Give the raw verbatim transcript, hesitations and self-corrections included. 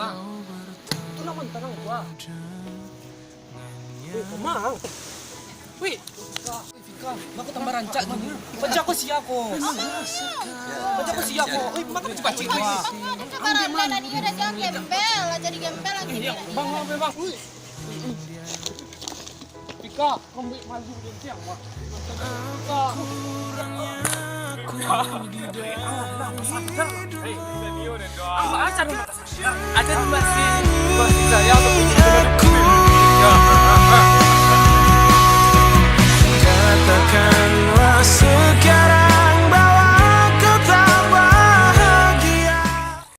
Tenang, Wan, tenang, gua. Wih, Komang. Wih. Fika, Fika, aku tambah rancak tu. Baca aku sia ko. Baca aku sia ko. Wih, makan cepat-cepat. Bang, ada kabar anda tadi udah jangan gembel, jadi gembel lagi. Bang, bang, bang. Wih. Fika, kau ambil malu dia siang, wah. Fika. Ada masih, masih sayang tapi